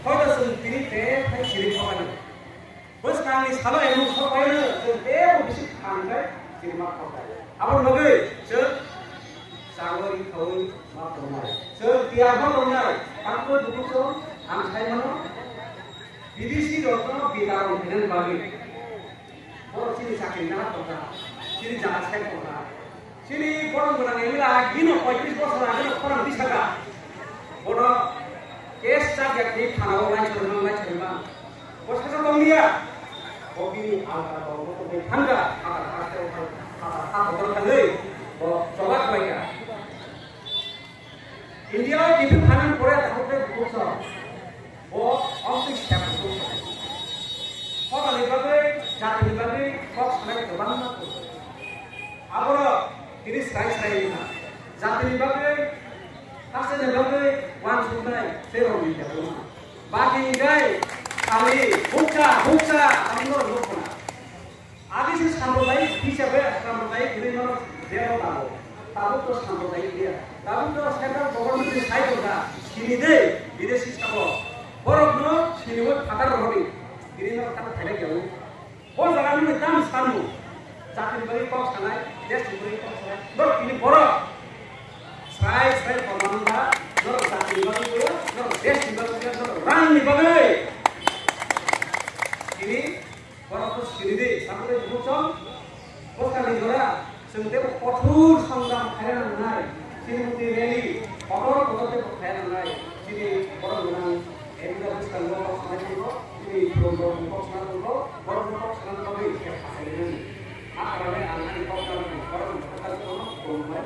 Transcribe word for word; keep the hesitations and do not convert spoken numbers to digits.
Hoito chwng tini tei hai chiri thokani. Bwskangni salo emon sok phaino chwng teibo bisi khamkhe chiri ma thoknai. Aboni bagwi chwng chagwi khaui ma tongnai. Chwng tiyar ma tongnai. Tamkhe bukuchwng ang sai mano. Bidesi rokno bidarok hinani bagwi. Borok chini chakri naha tongkha, chini jaga sai tongkha. Chini borok gwnang M L A gino poitris bosor ageno khorang bisaka. Bono case chakya ni thana o lai chorma, lai chorma. Bo sasa tonglia. Bo bini alka tong, bo tongwi thangka, hata hata hata hata hata hata hata hata. Bo cholak baika. India o kiphil phainani pore tabuk tei bukhuk song. Bo ongtwi sep bukhuk song. Hotani bagwi, jatini bagwi kok sanai kwbangma tongo. Aborok tini srai srai wngkha. Jatini bagwi, hasteni bagwi uansuknai tei rwngni bagwi wngkha. Baki hwnkhe khali bukcha, bukcha, abono nukho na. Agi se sampradayik hisabe sampradayik hinwi mano jero tabuk. Tabuk to sampradayik dia. Tabuk to central government ni sai tongkha. Sini de, bidesi sabo. Borok no sini wai phatar rohori. Bini no kata thaibai jago. Bo jaga nini tam sanu. Chakri bari kok sanai, des bari kok sanai. Borok ini borok. Srai srai korma nungkha. Norok chakri bari kuya, norok des bari kuya, norok rang ni bagwi. Ini Borok to sini di, samprai buchong, bwskangni jora, chwng teibo kothor songram khaina nangnai, chini mukti rally, kotor kotor teibo khaina nangnai, chini borok gwnang, India bwskango kok sanai tongo, chini Trump rok kok sana tongo, borok kok sana bagwi khe phasaini nani. A karane ang ani kok sana tongo, borok ni kok sana tongo, Trump bai.